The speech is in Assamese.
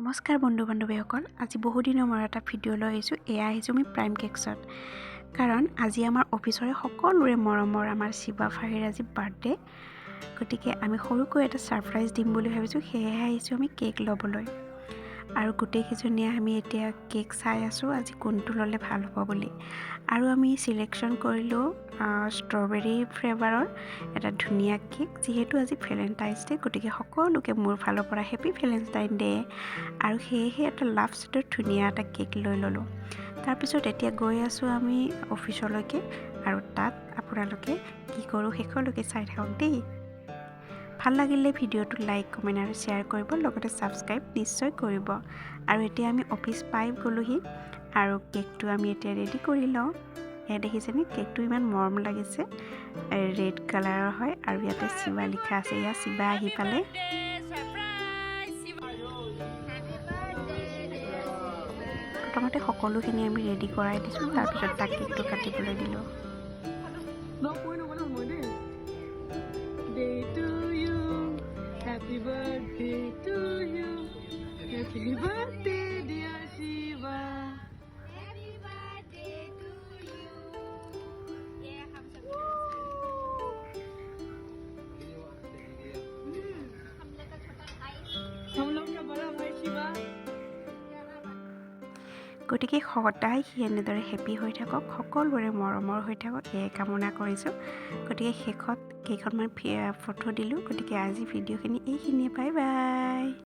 নমস্কাৰ বন্ধু বান্ধৱীসকল, আজি বহুদিনৰ মূৰত এটা ভিডিঅ' লৈ আহিছোঁ। এয়া আহিছোঁ আমি প্ৰাইম কেকছত, কাৰণ আজি আমাৰ অফিচৰে সকলোৰে মৰমৰ আমাৰ শিৱা ফাহিৰ আজি বাৰ্থডে। গতিকে আমি সৰুকৈ এটা ছাৰপ্ৰাইজ দিম বুলি ভাবিছোঁ, সেয়েহে আহিছোঁ আমি কেক ল'বলৈ। আৰু গোটেইকেইজনীয়ে আমি এতিয়া কেক চাই আছোঁ, আজি কোনটো ল'লে ভাল হ'ব বুলি। আৰু আমি চিলেকশ্যন কৰিলোঁ ষ্ট্ৰবেৰী ফ্লেভাৰৰ এটা ধুনীয়া কেক। যিহেতু আজি ভেলেণ্টাইনছ ডে, গতিকে সকলোকে মোৰ ফালৰ পৰা হেপী ভেলেণ্টাইন ডে। আৰু সেয়েহে এটা লাভ ছেটৰ ধুনীয়া এটা কেক লৈ ল'লোঁ। তাৰপিছত এতিয়া গৈ আছোঁ আমি অফিচলৈকে আৰু তাত আপোনালোকে কি কৰোঁ শেষলৈকে চাই থাকক দেই। ভাল লাগিলে ভিডিঅ'টো লাইক, কমেণ্ট আৰু শ্বেয়াৰ কৰিব, লগতে ছাবস্ক্ৰাইব নিশ্চয় কৰিব। আৰু এতিয়া আমি অফিচ পাই গ'লোহি আৰু কেকটো আমি এতিয়া ৰেডি কৰি লওঁ। এয়া দেখিছেনে, কেকটো ইমান মৰম লাগিছে, ৰেড কালাৰৰ হয় আৰু ইয়াতে শিৱা লিখা আছে। এয়া শিৱা আহি পালে। Surprise! প্ৰথমতে সকলোখিনি আমি ৰেডি কৰাই দিছোঁ, তাৰপিছত তাক কেকটো কাটিবলৈ দিলোঁ। লগ কৈ নগ'লে মই দেই। Day to you, happy birthday to you, happy birthday, dear Shiva. Happy birthday to you. ये हम सब हम लोग का छोटा भाई। हम लोग का बड़ा भाई शिवा। গতিকে সদায় সি এনেদৰে হেপী হৈ থাকক, সকলোৰে মৰমৰ হৈ থাকক, এয়াই কামনা কৰিছোঁ। গতিকে শেষত কেইখনমান ফটো দিলোঁ। গতিকে আজি ভিডিঅ'খিনি এইখিনিয়ে। Bye bye.